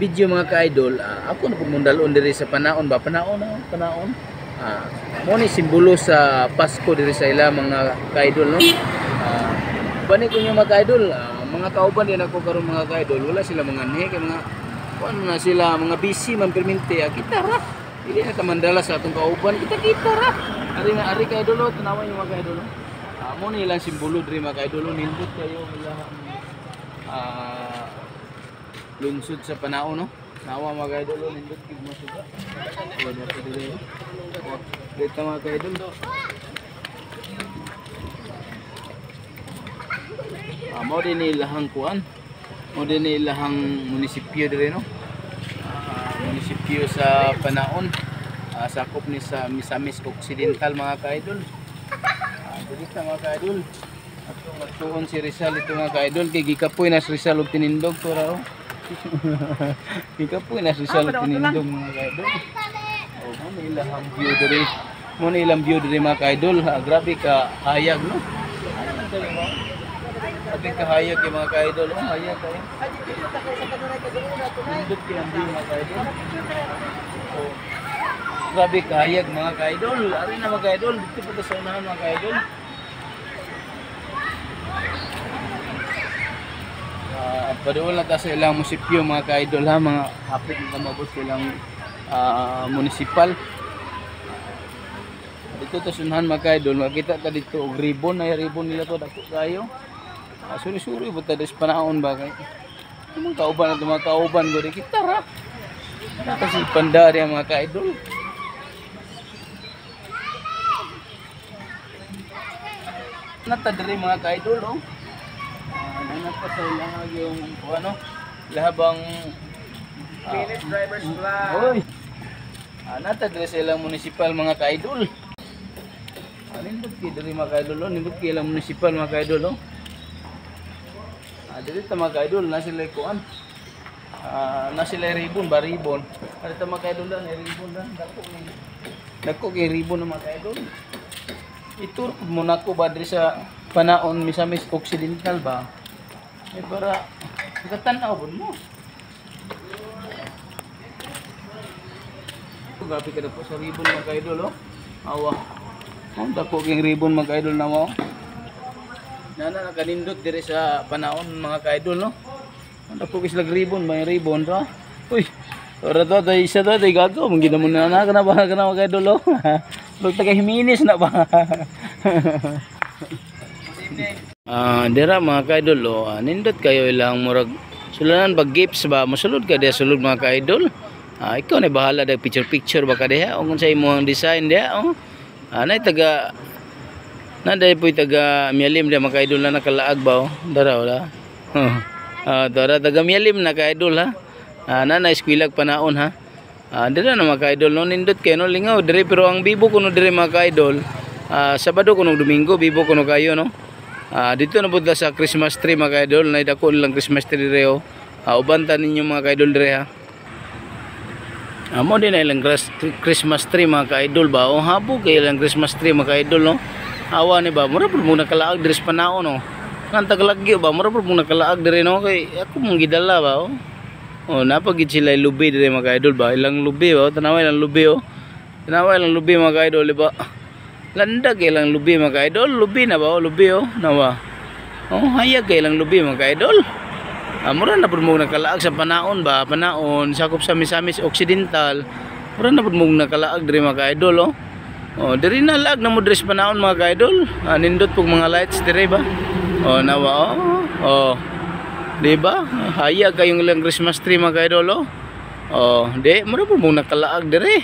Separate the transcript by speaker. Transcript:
Speaker 1: video mga ka-idol. Ako na pud mong dalon diri sa Panaon ba, Panaon na, Panaon. Mo ni simbolo sa Pasko diri sa ila mga ka-idol no. Bani ko nyo mga ka-idol, mga kauban din ako karon mga ka-idol, wala sila mga anhi kay mga kuan na sila, mga busy man permente. Kita ra. Dili na ta mandala sa atong kauban, kita ra. Ari na ari ka-idol, oh, tanawan nyo mga ka-idol. Oh. Mo ni ilang simbolo diri mga ka-idol, oh, nindot kayo ilang lungsod sa Panaon no. Nawa mga ka-idol, oh, nindot gid mo suga. Wala pa diri. Oh, dito mga ka-idol. Mao din ni ilahang kuan. Mao din ni ilahang munisipyo diri no. Munisipyo sa Panaon. Sakop ni sa Misamis Occidental mga ka-idol. Diri ta mga ka-idol. Atong atuon si Rizal ito mga ka-idol kay gikapoy na si Rizal og tinindog to raw. Gikapoy na si Rizal og tinindog mga ka-idol. Oh, mao ni ilahang view diri. Mao ni ilang view diri mga ka-idol. Grabe ka hayag no. Grabe ka hayag kay mga ka-idol. Oh, hayag kayo. Nindot kay ang view mga ka-idol. Oh. Grabe ka hayag mga ka-idol. Ari na mga ka-idol, dito pa ta sa unahan mga ka-idol. Paduol na ta sa ilang munisipyo mga ka-idol ha, mga hapit na mabot sa ilang munisipal. Dito ta sa unahan mga ka-idol, makita ta dito og ribbon, ay ribbon nila to dako kayo. Suri-suri ba ta des Panaon ba kay? Mga kauban na mga kauban gud kita ra. Nata si pandari ang mga ka-idol. Nata diri mga ka-idol oh. Nata sa ilang yung ano, lahabang
Speaker 2: Philip Drivers Vlog.
Speaker 1: Oy. Nata diri sa ilang munisipal mga ka-idol. Nindot kay diri mga ka-idol oh, nindot kay ilang munisipal mga ka-idol oh. Diri ta mga ka-idol na sila kuan. Na sila ribbon ba ribbon. Ari ta mga ka-idol na ribbon na dako ni. Dako kay ribbon na mga ka-idol. Itur pud mo nako ba diri sa Panaon Misamis Occidental ba? Eh para makatan-aw pud mo. Grabe ka na po sa ribbon mga ka-idol oh. Awa. Oh, dako kay ribbon mga ka-idol na mo. Nana nakanindot diri sa Panaon mga ka-idol no. Ang dako kay sila ribbon, may ribbon to. Uy. Ora to day isa to day gago, mong ginamo na na kana ba kana mga ka-idol oh. Lug taga Jimenez na ba. Dira mga ka-idol oh, nindot kayo ilang murag sulanan ba gifts ba, mosulod ka diha sulod mga ka-idol. Ikaw na bahala dag picture picture ba ka diha o kung sa imong design diha oh. Nay taga na dai po'y taga Mialim diha mga ka-idol na nakalaag ba oh. Dara wala. Dara taga Mialim na ka-idol ha. Na na eskwilag Panaon ha. Dira na mga ka-idol no, nindot kayo no, lingaw diri pero ang bibo kuno diri mga ka-idol. Sabado kuno Domingo bibo kuno kayo no. Dito na pud sa Christmas tree mga ka-idol, nay dako lang Christmas tree diri oh. Uban ta ninyo mga ka-idol diri ha. Mo din na ilang Christmas tree mga ka-idol ba. Oh, habog kay ilang Christmas tree mga ka-idol no. Awa ni ba, mura pud mo nakalaag diri sa Panaon no. Kan tagalagyo ba, mura pud mo nakalaag diri no kay ako mong gidala ba oh. Oh, napagid sila lubi diri mga ka-idol ba. Ilang lubi ba, oh, tanawa ilang lubi oh. Tanawa ilang lubi mga ka-idol ba. Landag ilang lubi mga ka-idol, lubi na ba oh, lubi oh, nawa. Oh, hayag kay ilang lubi mga ka-idol. Mura na pud mo nakalaag sa Panaon ba, Panaon sakop sa Misamis Occidental. Mura na pud mo nakalaag diri mga ka-idol oh. Oh, diri na laag na mo diri sa Panaon mga ka-idol. Nindot pug mga lights diri ba. Oh, nawa oh. Oh. Di ba? Hayag kayong ilang Christmas tree mga ka-idol oh. Oh, di mura pud mo nakalaag diri.